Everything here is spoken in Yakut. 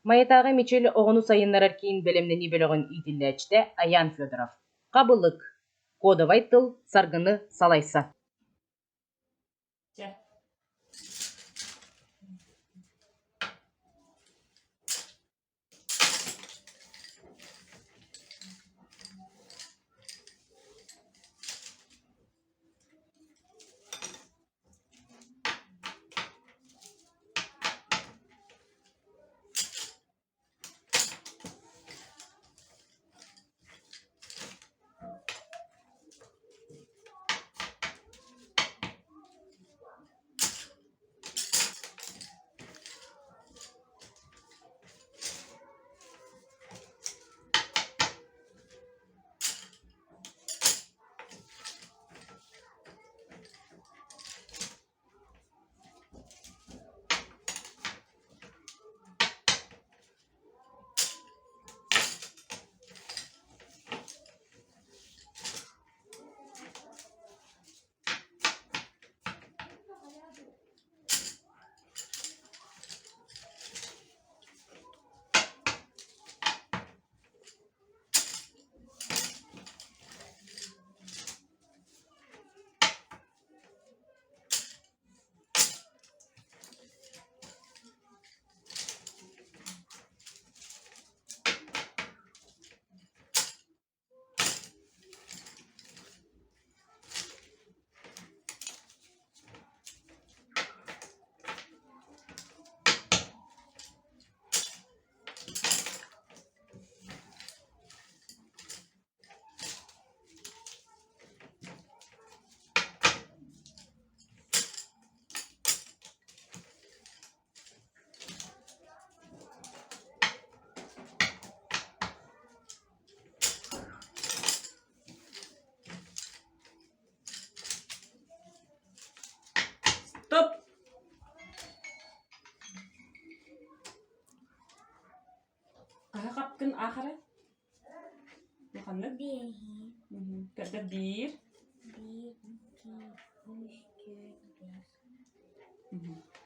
Майатааҕы Мичил оҕону сайыннарар киин бэлэмнэнии бөлөҕүн иитиллээччитэ Айаан Федоров. Хабылык. Кодовай тыл саргыны салайса. Чэ. Стоп! Хаһа хапкын аахара? Ханнык? Биэһи. Когда биир. Биир, икки, үс, түөрт, бэс.